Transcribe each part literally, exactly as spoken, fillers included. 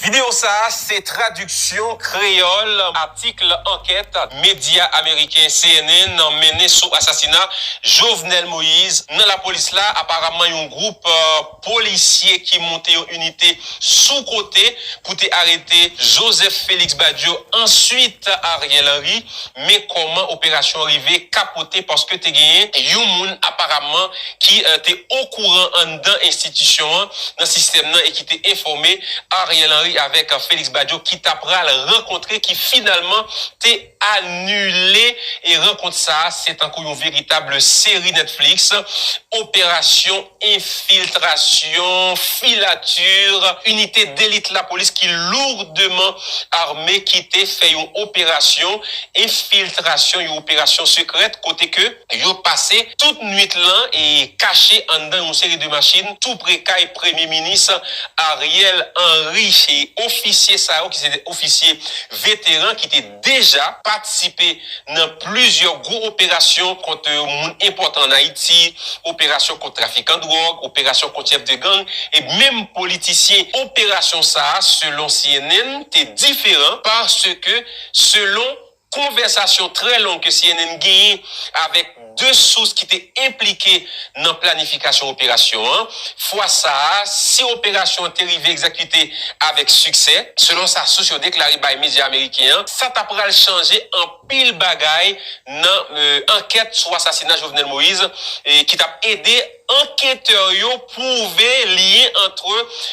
Videyo sa a se tradiksyon kreyòl atik ankèt medya ameriken C N N mennen sou asasina Jovenel Moïse nan lapolis la. Aparamman, yon gwoup, euh, polisye ki monte yon inite sou kote pou te arete Joseph Félix Badio, answit Ariel Henry. Men kòman operasyon an rive kapote, paske te genyen yon moun aparamman ki, euh, te okouran anndan enstitisyon an, nan sistèm nan, e ki te enfòme Ariel Henry avèk, euh, Félix Badio ki ta pral rankontre, ki finalman te anile. E rankont sa a, se tankou yon veritab seri Netflix, operasyon enfiltrasyon, filature, inite delit lapolis ki lourdman ame ki te fè yon operasyon enfiltrasyon, yon operasyon sekrèt, kote ke yo pase tout nwit lan e kache anndan yon seri de machin tou pre kay Premye Minis Ariel Henry. E ofisye sa yo, ki se de ofisye veteran ki te deja patisipe nan plizyè gwo operasyon kont moun enpòtan ann Ayiti, operasyon kont trafikan dwòg, operasyon kont chèf de gang, e menm politisyen. Operasyon sa a, selon C N N, te diferan paske, selon konvèsasyon trè long ke C N N genyen avèk de sous ki te enplike nan planifikasyon operasyon an, fwa sa a, si operasyon an te rive egzekite avèk siksè, selon sa sous yo deklare bay medya ameriken an, sa ta pral chanje anpil bagay nan, euh, ankèt sou asasina Jovenel Moïse, e ki t ap ede anketè yo pwouve lyen ant,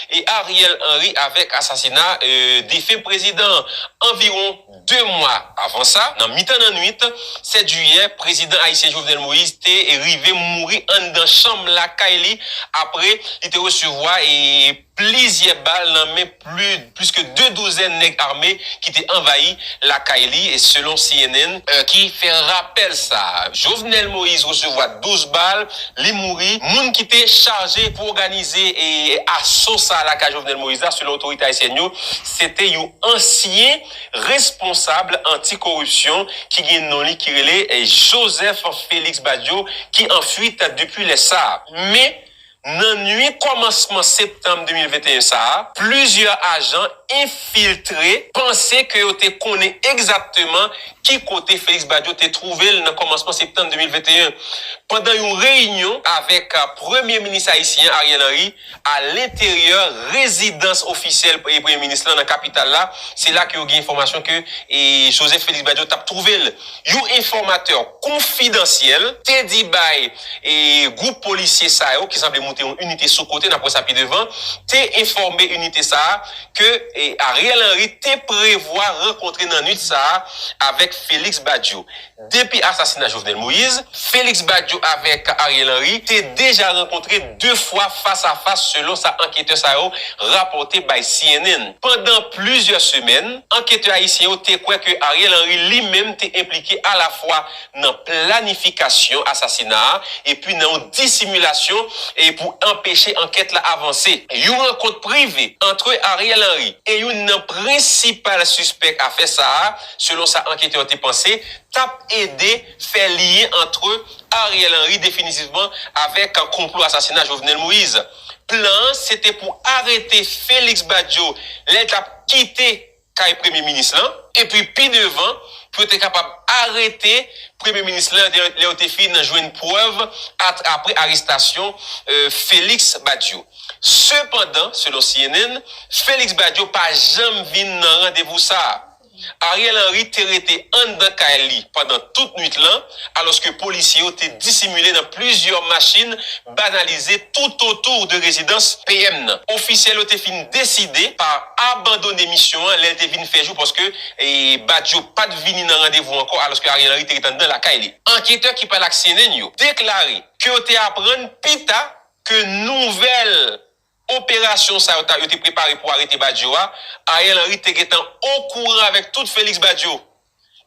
e, Ariel Henry avèk asasina, euh, defen prezidan an. Anviwon de mwa avan sa, nan mitan nan nwit, sèt jiyè, prezidan ayisyen Jovenel Moïse te rive mouri anndan chanm lakay li apre li te resevwa, e, plizyè bal nan men pli, plis ke de douzèn nèg ame ki te anvayi lakay li, e selon C N N, euh, ki fè rapèl sa a. Jovenel Moïse resevwa douz bal, li mouri. Moun ki te chaje pou òganize, e, aso sa a lakay Jovenel Moïse la, selon otorite ayisyèn yo, se te yon ansyen responsab antikoripsyon ki gen non li ki rele, e, Joseph Félix Badio, ki an fuit depi lè sa a. Men, nan nwit kòmansman septanm de mil venteyen sa a, plizyè ajan enfiltre panse ke yo te konnen egzakteman ki kote Félix Badio te twouve l nan kòmansman septanm de mil venteyen. Pandan yon reyinyon avèk, a, Premye Minis ayisyen Ariel Henry a lenteryè rezidans ofisyèl Premye Minis lan nan kapital la, se la ke yo gen enfòmasyon ke, e, Joseph Félix Badio t ap twouve l. Yon enfòmatè konfidansyèl te di bay, e, gwoup polisye sa yo, ki sanble moute yon inite sou kote, n ap wè sa pi devan, te enfòme inite sa a ke, e, Ariel Henry te prevwa rankontre nan nwit sa a avèk Félix Badio. Depi asasina Jovenel Moïse, Félix Badio avèk Ariel Henry te deja rankontre de fwa fas a fas, selon sa anketè sa yo rapòte bay C N N. Pandan plizyè semèn, anketè ayisyen yo te kwè ke Ariel Henry li menm te enplike alafwa nan planifikasyon asasina a epi nan yon disimilasyon, e, pou anpeche ankèt la avanse. Yon rankont prive ant Ariel Henry e youn nan prensipal sispèk afè sa a, selon sa anketè yo te panse, t ap ede fè lyen ant Ariel Henry definitivman avèk konplo asasina Jovenel Moïse. Plan an, se te pou arete Félix Badio lè l t ap kite kay Premye Minis lan, epi pi devan, pou yo te kapab arete Premye Minis lan lè, lè yo te fin jwenn prèv at-, apre arestasyon, euh, Félix Badio. Sepandan, selon C N N, Félix Badio pa janm vin nan randevou sa a. Ariel Henry te rete anndan kay li pandan tout nwit lan, alòske polisye yo te disimile nan plizyè machin banalize toutotou de rezidans P M nan. Ofisyèl yo te fin deside pa abandone misyon an lè l te vin fè jou, paske, e, Badio pa t vini nan randevou ankò, alòske Ariel Henry te ret anndan lakay li. Anketè ki pale ak C N N yo deklare ke yo te aprann pita ke nouvèl operasyon sa yo ta, yo te prepare pou arete Badio a, Ariel Henry te gentan okouran avèk tout Félix Badio,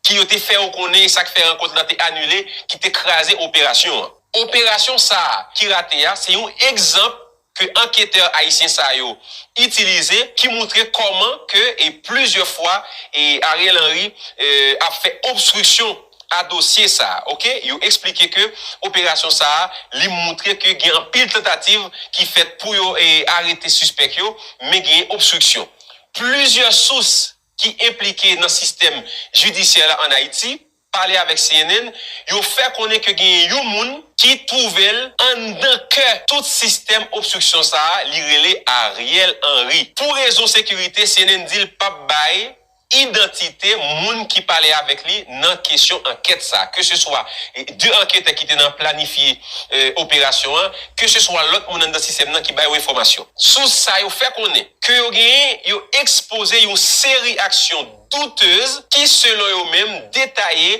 ki yo te fè yo konnen sa k fè rankont lan te anile, ki te kraze operasyon an. Operasyon sa a ki rate a, se yon egzanp ke anketè ayisyen sa yo itilize, ki montre kòman ke, e, plizyè fwa, e, Ariel Henry, e, ap fè obstriksyon a dosye sa a, oke? Yo eksplike ke operasyon sa a, li montre ke gen anpil tantativ ki fèt pou yo, e, arete sispèk yo, men gen obstriksyon. Plizyè sous ki enplike nan sistèm jidisyè la ann Ayiti pale avèk C N N, yo fè konnen ke genyen yon moun ki twouve l anndan kè tout sistèm obstriksyon sa a, li rele Ariel Henry. Pou rezon sekirite, C N N di l p ap bay idantite moun ki pale avèk li nan kesyon ankèt sa a, keseswa de anketè ki te nan planifye operasyon an, keseswa lòt moun anndan sistèm nan ki bay yo enfòmasyon. Sous sa yo fè konnen ke yo genyen, yo ekspoze yon seri aksyon doutez ki, selon yo menm, detaye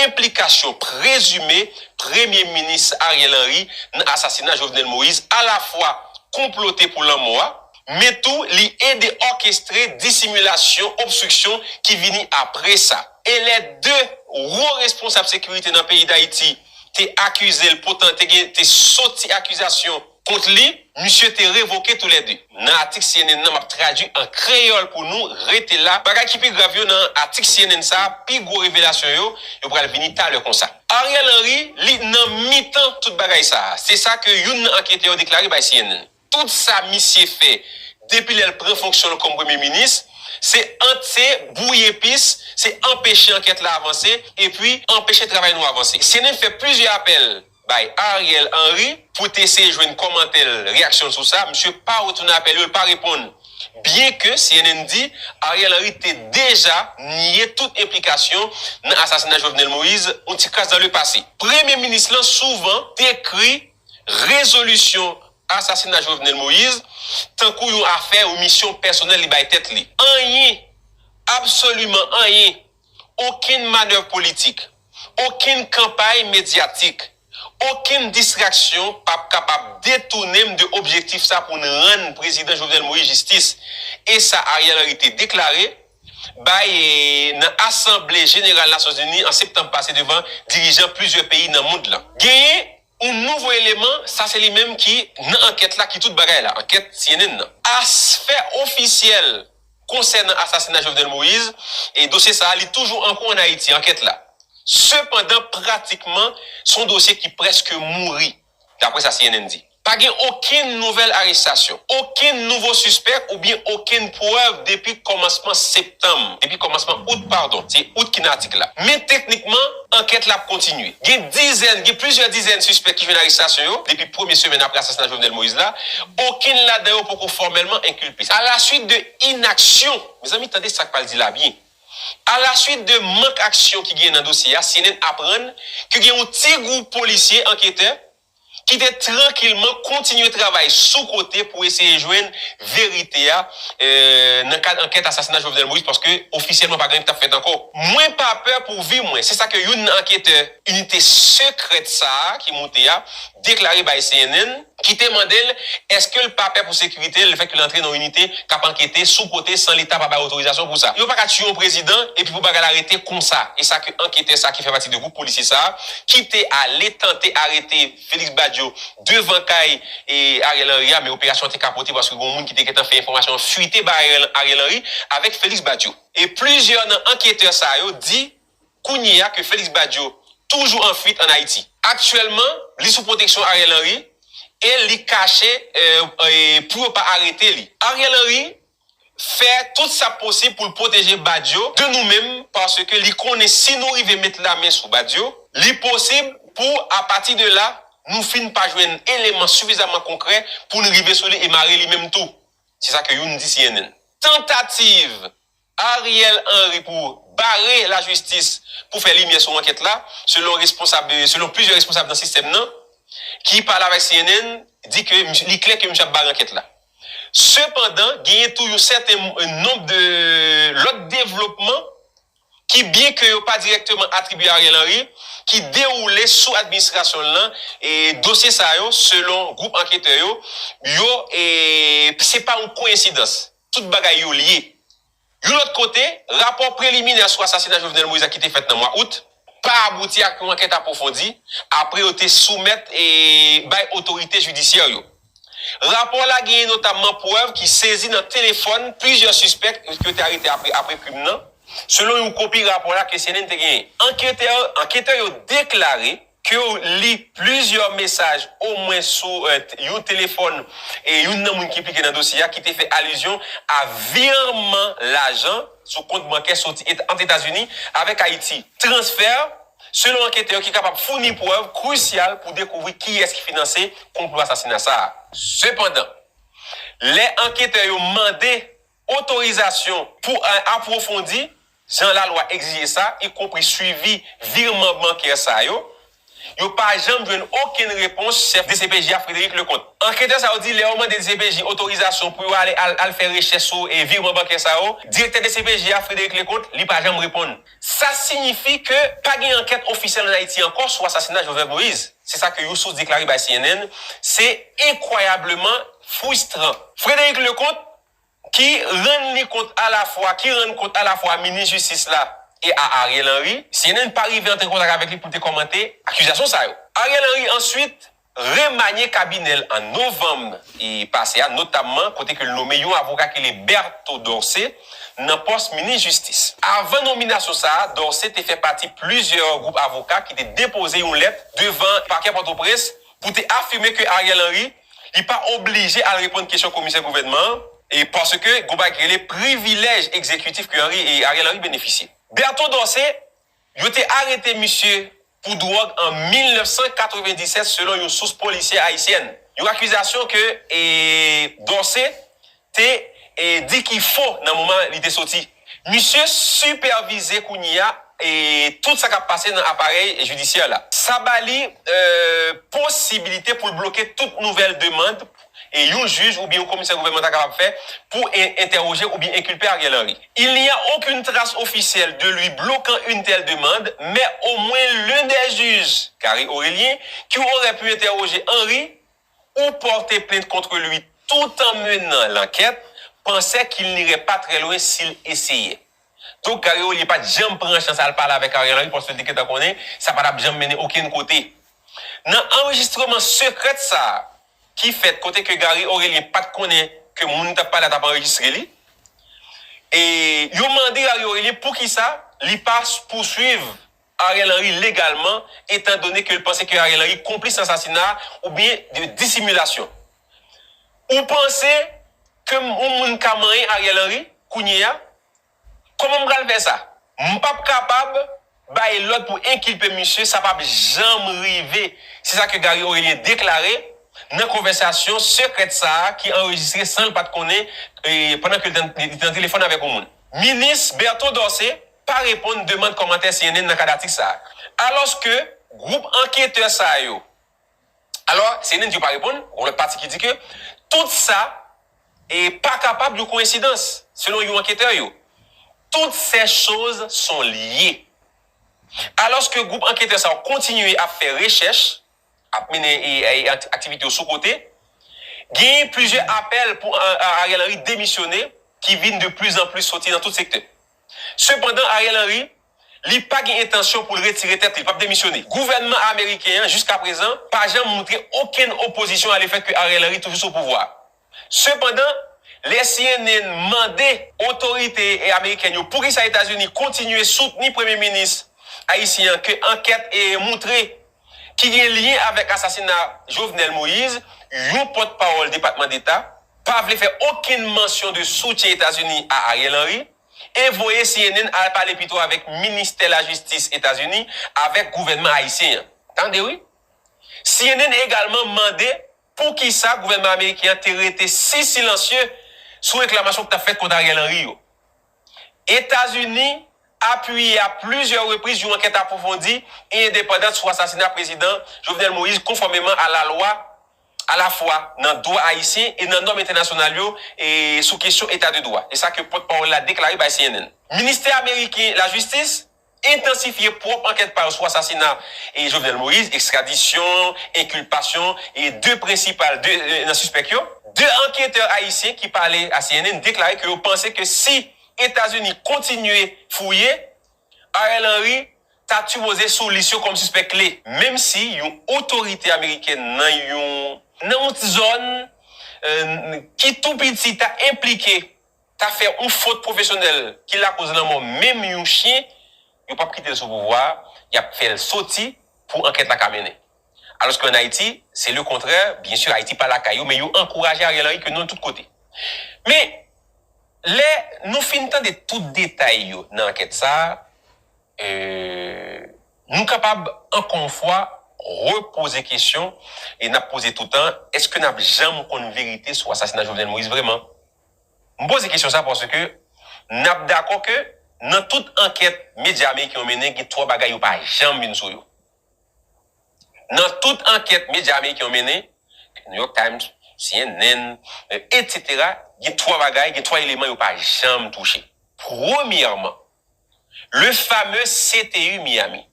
enplikasyon prezime Premye Minis Ariel Henry nan asasina Jovenel Moïse, alafwa konplote pou lanmò a, men tou li ede òkestre disimilasyon, obstriksyon ki vini apre sa. E lè de wo responsab sekirite nan peyi Dayiti te akize l, poutan te gen, te soti akizasyon kont li, misye te revoke toulède. Nan atik C N N nan, m ap tradui an kreyòl pou nou, rete la. Bagay ki pi grav yo nan atik C N N sa a, pi gwo revelasyon yo, yo pral vini talè konsa. Ariel Henry, li nan mitan tout bagay sa a. Se sa ke youn nan anketè yo deklare bay C N N. Tout sa misye fè depi lè l pran fonksyon l kòm premye minis, se ant, se bwouye pis, se anpeche ankèt la avanse, epi anpeche travay nou avanse. C N N fè plizyè apèl bay Ariel Henry pou te eseye jwenn kòmantè l, reyaksyon l sou sa. Misye pa retounen apèl yo, l pa reponn. Byenke C N N di Ariel Henry te deja nye tout enplikasyon nan asasina Jovenel Moïse yon ti kras dans le passé. Premye minis lan souvan dekri rezolisyon asasina Jovenel Moïse tankou yon afè, yon misyon pèsonèl li bay tèt li. Anyen, absoliman anyen, okenn manèv politik, okenn kanpay medyatik, okenn distraksyon p ap kapab detounen m de objektif sa pou n rann Prezidan Jovenel Moïse jistis. E sa Ariel Henry te deklare bay, e, nan Asanble Jeneral Nasyonzini an septanm pase devan dirijan plizyè peyi nan mond lan. Genyen yon nouvo eleman, sa se li menm ki nan ankèt la, ki tout bagay la, ankèt C N N nan. Aspè ofisyèl konsènan asasina Jovenel Moïse, e dosye sa a, li toujou an kou ann Ayiti, ankèt la. Sepandan, pratikman, se yon dosye ki prèske mouri, daprè sa C N N di. Pa gen okenn nouvèl arestasyon, okenn nouvo sispèk oubyen okenn prèv depi kòmansman septanm, depi kòmansman out, padon, se out ki nan atik la. Men teknikman, ankèt la ap kontinye. Gen dizèn, gen plizyè dizèn sispèk ki jwenn arestasyon yo depi premye semèn apre asasina Jovenel Moïse la. Okenn ladan yo poko fòmèlman enkilpe. À la suite de inaction, mezanmi, tande sa k pral di la byen. À la suite de mank aksyon ki genyen nan dosye a, C N N aprann ke gen yon ti gwoup polisye anketè ki te trankilman kontinye travay sou kote pou eseye jwenn verite a, e, nan kad ankèt asasina Jovenel Moïse, paske ofisyèlman pa gen anyen ki t ap fèt ankò. Mwen pa pè pou vi mwen, se sa ke youn nan anketè inite sekrèt sa a ki moute a deklare bay C N N, ki te mande l èske l pa pè pou sekirite l, lefètke l antre nan yon inite k ap ankete sou kote san Leta pa bay otorizasyon pou sa. Yo pa ka tiye yon prezidan epi pou bagay la rete konsa. E sa ke anketè sa ki fè pati de gwoup polisye sa a, ki te ale tante arete Félix Badio devan kay, e, Ariel Henry a, men operasyon an te kapote paske gen yon moun ki te gentan fè enfòmasyon an fwite bay Ariel, Ariel Henry avèk Félix Badio. E plizyè nan anketè sa yo di kounye a ke Félix Badio toujou an fwit ann Ayiti. Aktyèlman, li sou pwoteksyon Ariel Henry e li kache, e, e, pou yo pa arete li. Ariel Henry fè tout sa posib pou l pwoteje Badio de nou menm, paske li konnen si nou rive met lamen sou Badio, li posib pou, apati de la, nou fin pa jwenn eleman sifizaman konkrè pou n rive sou li e mare li menm tou. Se sa ke youn di C N N. Tantativ Ariel Henry pou bare lajistis pou fè limyè sou ankèt la, selon responsab, selon plizyè responsab nan sistèm nan, ki pale avèk C N N, di ke misye, li klè ke misye ap bare ankèt la. Sepandan, genyen tou yon sèten nonb de lòt devlopman ki, byenke yo pa dirèkteman atribye Ariel Henry, ki dewoule sou administrasyon l lan, e dosye sa yo, selon gwoup anketè yo, yo, e, se pa yon koyensidans. Tout bagay yo lye. Yon lòt kote, rapò preliminè sou asasina Jovenel Moïse la ki te fèt nan mwa out pa abouti ak yon ankèt apwofondi, apre yo te soumèt e bay otorite jidisyè yo. Rapò la genyen notamman prèv ki sezi nan telefòn plizyè sispèk ke yo te arete apre, apre krim nan, selon yon kopi rapò la ke C N N te genyen. Anketè, anketè yo deklare ke w li plizyè mesaj omwen sou yon telefòn e youn nan moun ki enplike nan dosye a ki te fè alizyon a virman lajan sou kont bankè soti ant Etazini avèk Ayiti. Transfè, selon anketè yo, ki kapab founi prèv krisyal pou dekouvri kiyès ki finanse konplo asasina sa a. Sepandan, lè anketè yo mande otorizasyon pou apwofondi jan lalwa egzije sa, ikonpri swivi virman bankè sa yo, yo pa janm jwenn okenn repons chèf D C P J a, Frédéric Leconte. Anketè sa yo di lè yo mande D C P J otorizasyon pou yo ale al, al fè rechèch sou e virman bankè sa yo, direktè D C P J a, Frédéric Leconte, li pa janm reponn. Sa siyifi ke pa gen ankèt ofisyèl ann Ayiti ankò sou asasina Jovenel Moïse. Se sa ke yon sous deklare bay C N N. Se enkwayableman fristran. Frédéric Leconte, ki rann li kont alafwa, ki rann kont alafwa minis jistis la e a Ariel Henry, C N N pa rive antre kontak avèk li pou l te kòmante akizasyon sa yo. Ariel Henry answit remanye kabinè l an novanm pase a, notamman kote ke l nome yon avoka ki rele Berto Dorcé nan pòs minis jistis. Avan nominasyon sa a, Dorcé te fè pati plizyè gwoup avoka ki te depoze yon lèt devan pakè Pòtoprens pou te afime ke Ariel Henry li pa oblije al reponn kesyon komisè gouvènman an, e paske gon bagay ki rele privilèj egzekitif ke Henry e Ariel Henry benefisye. Berto Dorcé, yo te arete misye pou dwòg an mil nèf san katrevenndisèt, selon yon sous polisyè ayisyèn. Yon akizasyon ke e, Dorcé te e, di ki fo nan moman li te soti. Misye sipèvize kounye a e, tout sa k ap pase nan aparèy jidisyè la. Sa ba li e, posibilite pou l bloke tout nouvèl demann e yon jij oubyen yon komisè gouvènman ta kapab fè pou en- entèwoje oubyen enkilpe Ariel Henry. Il n'y a aucune trace officielle de lui bloquant une telle demande, mais au moins l'un des juges, Gary Orélien, qui aurait pu interroger Henry ou porter plainte contre lui tout en menant l'enquête, pensait qu'il n'irait pas très loin s'il essayait. Donk, Gary Orélien pa t janm pran chans al pale avèk Ariel Henry paske l te gentan konnen sa pa t ap janm mennen okenn kote. Nan anrejistreman sekrè sa a, ki fèt kote ke Gary Orélien pa t konnen ke moun li t ap pale a t ap anrejistre li, e yo mande Gary Orélien poukisa li pa pouswiv Ariel Henry legalman, etandone ke l panse ke Ariel Henry konplis nan asasina oubyen de disimilasyon. Ou panse ke yon moun ka manyen Ariel Henry kounye a? Kòman m pral fè sa? M p ap kapab bay lòd pou enkilpe misye, sa p ap janm rive. Se sa ke Gary Orélien deklare nan konvèsasyon sekrè sa a ki anrejistre san l pa t konnen e, pandan ke li te nan telefòn avèk yon moun. Minis Berto Dorcé pa reponn demann kòmantè C N N nan kad atik sa a. Alòske gwoup anketè sa yo, alò, C N N di yo pa reponn, yon lòt pati ki di ke tout sa e pa kapab yon koyensidans, selon yon anketè yo. Toutes ces choses sont liées. Alòske gwoup anketè sa yo kontinye ap fè rechèch, ap mennen e, e, aktivite yo sou kote, genyen plizyè apèl pou Ariel Henry demisyone ki vin de plizanpli soti nan tout sektè. Sepandan, Ariel Henry, li pa gen entansyon pou l retire tèt li, li p ap demisyone. Gouvènman ameriken an, jiskaprezan, pa janm montre okenn opozisyon a lefèt ke Ariel Henry toujou sou pouvwa a. Sepandan, lè C N N mande otorite amerikèn yo poukisa Etazini kontinye soutni premye minis ayisyen an ke ankèt e montre ki gen lyen avèk asasina Jovenel Moïse, yon pòtpawòl Depatman Deta pa vle fè okenn mansyon de soutyen Etazini a Ariel Henry e voye C N N al pale pito avèk Ministè Lajistis Etazini avèk gouvènman ayisyen an. Tande wi. C N N egalman mande poukisa gouvènman ameriken an te rete si silansye sou reklamasyon ki t ap fèt kont Ariel Henry yo. Etazini apiye a plizyè repriz yon ankèt apwofondi e endepandan sou asasina prezidan Jovenel Moïse konfòmeman a lalwa alafwa nan dwa ayisyen e nan nòm entènasyonal yo e sou kesyon eta de dwa. E sa ke pòtpawòl la deklare bay C N N. Ministè ameriken lajistis entansifye pwòp ankèt pa yo sou asasina e Jovenel Moïse, ekstradisyon, enkilpasyon e de prensipal de, e, nan sispèk yo. De anketè ayisyen ki pale a C N N deklare ke yo panse ke si Etazini kontinye fouye, Ariel Henry ta sipoze sou lis yo kòm sispèk kle, menm si yon otorite amerikèn nan yon, nan yon ti zòn e, ki tou piti ta enplike, ta fè yon fot pwofesyonèl ki lakoz lanmò menm yon chen, yo p ap kite l sou pouvwa a, y ap fè l soti pou ankèt la ka mennen. Alòske ann Ayiti, se le kontrè. Byen si, Ayiti pa lakay yo, men yo ankouraje Ariel Henry ke nou al tout kote. Men, lè nou fin tande tout detay yo nan ankèt sa a, e, nou kapab, ankò yon fwa, repoze kesyon, e n ap poze toutan, èske n ap janm konn verite sou asasina Jovenel Moïse vrèman? M poze kesyon sa paske n ap dakò ke nan tout ankèt medya ameriken yo mennen, gen twa bagay yo pa janm vin sou yo. Nan tout ankèt medya ameriken yo mennen, New York Times, C N N, e, etsetera, gen twa bagay, gen twa eleman yo pa janm touche. Premyèman, le fameux C T U Miami,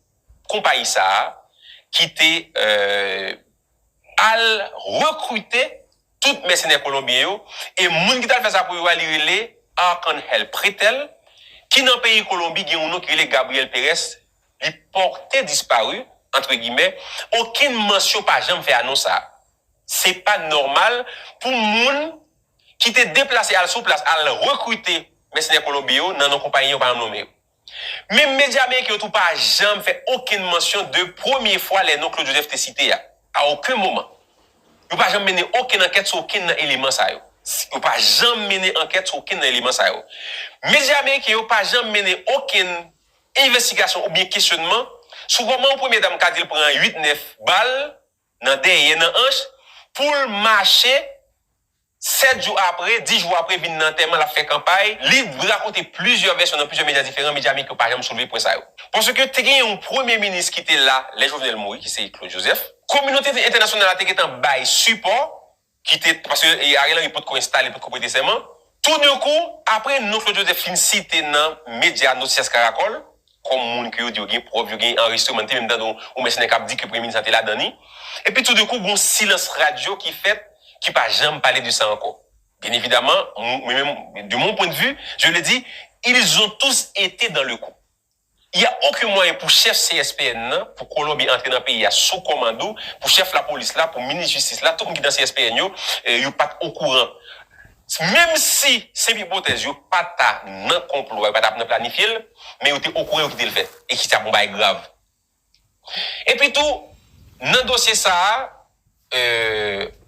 konpayi sa a ki te, e, al rekrite tout mèsenè kolonbyen yo, e moun ki t al fè sa pou yo a, li rele Arcángel Pretel, ki nan peyi Kolonbi gen yon non ki rele Gabriel Pérez, li porté disparu, entre guillemets, okenn mansyon pa janm fè anons sa a. Se pa nòmal pou moun ki te deplase al sou plas, al rekrite mèsenè kolonbyen yo nan non konpayi yo pa janm nonmen yo. Menm medya ameriken yo tou pa janm fè okenn mansyon de premye fwa lè non Claude Joseph te site a, a okenn moman. Yo pa janm mennen okenn ankèt sou okenn nan eleman sa yo. Yo pa janm mennen ankèt sou okenn nan eleman sa yo. Medya ameriken yo pa janm mennen okenn envestigasyon oubyen kesyonman sou kòman yon premye dam ka di l pran uit nèf bal nan dèyè, nan anch, pou l mache sèt jou apre, dis jou apre, vin nan antèman, l ap fè kanpay. Li rakonte plizyè vèsyon nan plizyè medya diferan, medya ameriken yo pa janm soulve pwen sa yo. Paske te gen yon premye minis ki te la lè Jovenel mouri, ki se Claude Joseph. Kominote entènasyonal la te gentan bay sipò, ki te, paske, e, Ariel Henry potko enstale, potko prete sèman. Toudenkou, apre non Claude Joseph fin site nan medya Noticias Caracol, kòm moun ke yo di yo gen prèv, yo gen anrejistreman, n te menm tande yon, yon mèsenè k ap di ke premye minis la te ladan li. Epi toudenkou, gon silans radyo ki fèt, ki pa janm pale de sa ankò. Bien évidemment, mwen menm, de mon point de vue, je le dis, ils ont tous été dans le coup. Il y a aucun moyen pou chèf C S P N nan, pou Kolonbi antre nan peyi a sou kòmand ou, pou chèf lapolis la, pou minis jistis la, tout moun ki nan C S P N yo, e, yo pa t okouran. Menm si, senp ipotèz, yo pa ta nan konplo a, yo pa ta nan planifye l, men yo te okouran, yo kite l fèt. E ki sa bon bagay grav. Epi tou, nan dosye sa a, e,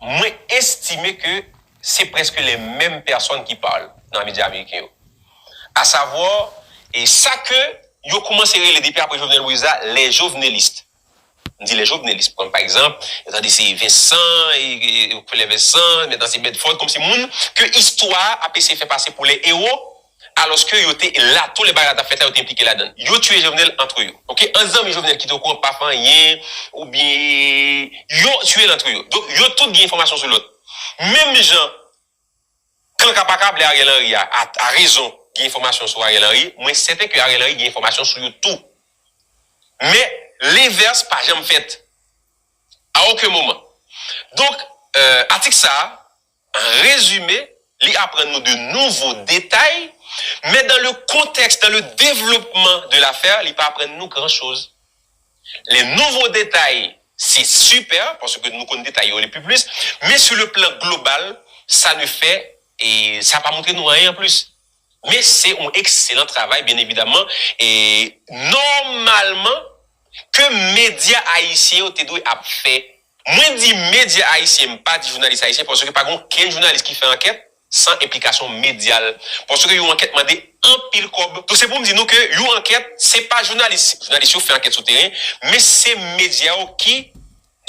mwen estime ke se prèske les mêmes personnes qui parlent nan medya ameriken yo. Asavwa, e sa ke yo koumanse rele depi apre Jovenel Moïse la, les jovenelistes. M di les jovenelistes. Pran pa egzanp, yo tande se Vincent, e, e, Colin Vincent, Mèt Nancy Bedford, kòmsi moun ke istwa a ap eseye fè pase pou les héros, alòske yo te la, tou lè bagay la t ap fèt la, yo te enplike ladan l. Yo tiye Jovenel antre yo. Oke? Ant zanmi Jovenel ki te okouran pa fè anyen, oubyen yo tiye l antre yo. Donk, yo tout gen enfòmasyon sou lòt. Menm jan, kan ka pa ka blè Ariel Henry a, a, a rezon, gen enfòmasyon sou Ariel Henry, mwen sèten ke Ariel Henry gen enfòmasyon sou yo tou. Men, lenvès pa janm fèt. A okenn moman. Donk, e, atik sa a, an rezime, li aprann nou de nouvo detay, men dans le contexte, dans le développement de l'affaire, li pa aprann nou gran choz. Les nouveaux détails, c'est super, paske nou konn detay yo epi plis, men sur le plan global, sa ne fè, e sa pa montre nou anyen anplis. Men se yon ekselan travay, byen evidaman, e nòmalman, ke medya ayisyen yo te dwe ap fè. Mwen di medya ayisyen, m pa di jounalis ayisyen, paske pa gen okenn jounalis ki fè ankèt san enplikasyon medya l. Paske yon ankèt mande anpil kòb. Donk, se pou m di nou ke yon ankèt, se pa jounalis. Jounalis yo fè ankèt sou teren, men se medya yo ki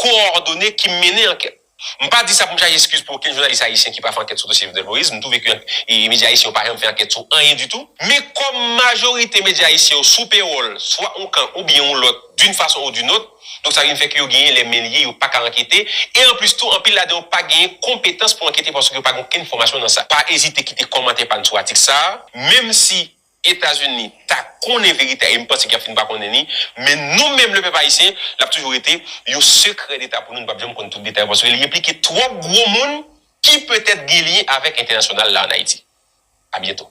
kowòdone, ki mennen ankèt. M pa di sa pou m chache eskiz pou okenn jounalis ayisyen ki pa fè ankèt sou dosye Jovenel Moïse. M twouve ke, e, medya ayisyen yo pa janm fè ankèt sou anyen ditou. Men kòm majorite medya ayisyen yo sou pewòl, swa yon kan oubyen yon lòt, d'une façon ou d'une autre, donk sa vin fè ke yo genyen les mains liées, yo pa ka ankete. E anplis tou, anpil ladan yo pa genyen konpetans pou ankete paske yo pa gen okenn fòmasyon nan sa. Pa ezite kite kòmantè pa n sou atik sa a, menm si Etazini ta konnen verite a, e m panse k ap fin pa konnen li, men nou menm, lepèp ayisyen, l ap toujou rete yon sekrè deta pou nou, nou p ap janm konn tout detay yo, paske li enplike twòp gwo moun ki petèt gen lyen avèk entènasyonal la ann Ayiti. A byento.